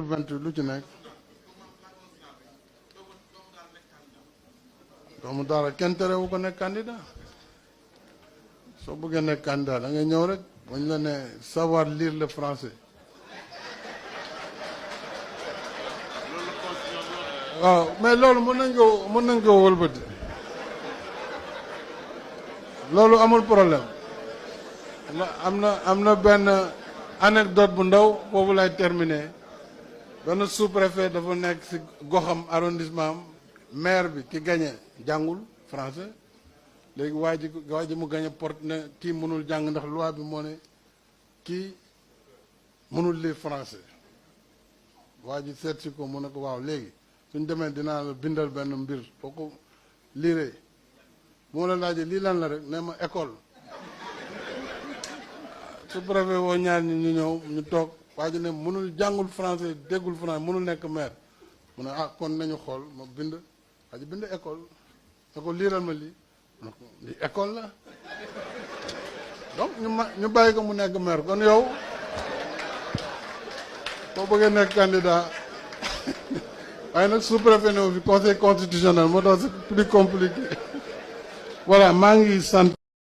28 lu ci nekk doomu daara kenn terewu ko nekk candidat soo bëggee nekk candidat da ngay ñëw rek bañ la ne savoir lire le français waaw mais loolu mën nañ ko wëlbati loolu amul problème am na benn anecdote bu ndaw foofu lay terminer benn sous-préfet dafa nekk ci goxam arrondissement am maire bi ki gagné jàngul français léegi waa ji mu gagné porte ne kii mënul jàng ndax loi bi moo ne kii mënul lire français waa ji seet si ko mu ne ko waaw léegi suñ demee dinaa la bindal benn mbir boo ko liiree moo la laajee lii lan la rek ne ma école sous-préfet woo ñaar ñi ñu ñëw ñu toog waa ji ne mënul jàngul français déggul français mënul nekk maire mu ne ah kon nañu xool ma bind waa ji bind école ne ko liiral ma lii mu ne ko lii école la donc ñu bàyyi ko mu nekk maire kon yow boo bëggee nekk candidat waaye nag sous-préfet ne fi conseil constitutionnel moo tax c'est plus compliqué voilà maa ngi sant